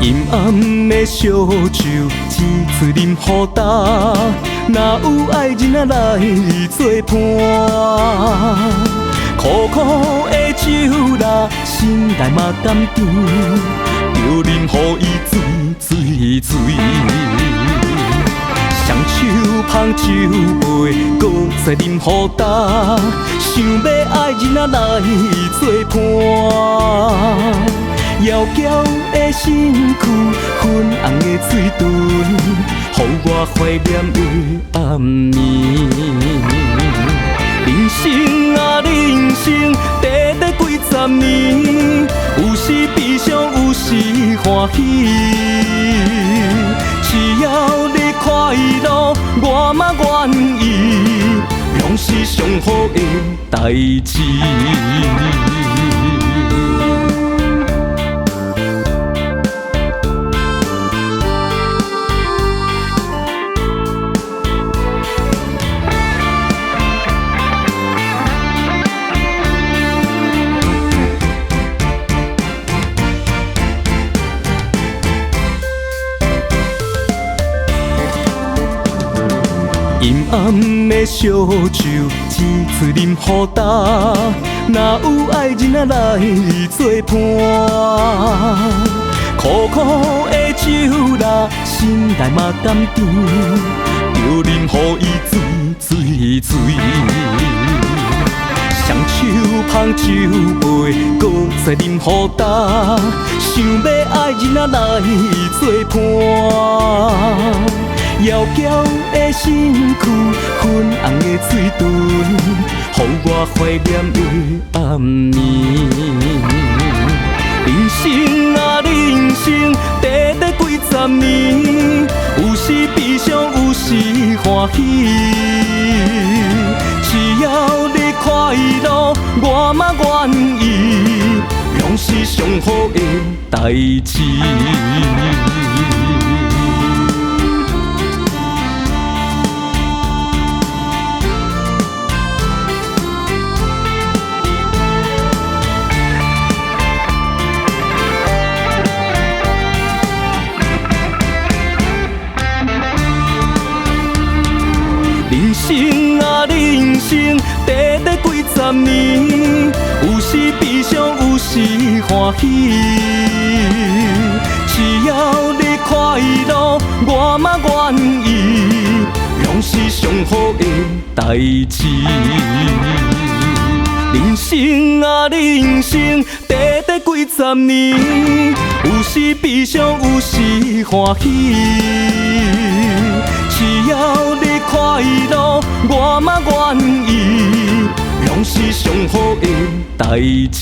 陰暗的燒酒，一喙啉予焦。若有愛人仔來做伴，苦苦的酒啦，心內嘛甘甜，著啉予伊醉醉醉。雙手捧酒杯，閣再啉予焦，想欲愛人仔來做伴。枵嬌的身軀，粉紅的嘴唇，予我懷念的暗暝。人生啊人生，短短幾十年，有時悲傷，有時歡喜。只要你快樂，我嘛願意，攏是上好的代誌。陰暗的燒酒，一喙啉予焦。若有愛人仔來做伴，苦苦的酒啦，心內嘛甘甜，著啉予伊醉醉醉。雙手捧酒杯，閣再啉予焦，想欲愛人仔來做伴。枵嬌的身軀，粉紅的嘴唇，予我懷念的暗暝。人生啊人生，短短幾十年，有時悲傷，有時歡喜。只要你快樂，我嘛願意，攏是上好的代誌。人生啊人生，短短幾十年，有時悲傷，有時歡喜。只要你快樂，我嘛願意，攏是上好的代誌。人生啊人生，短短幾十年，有時悲傷，有時歡喜。只要你快樂，我嘛願意，攏是上好的代誌。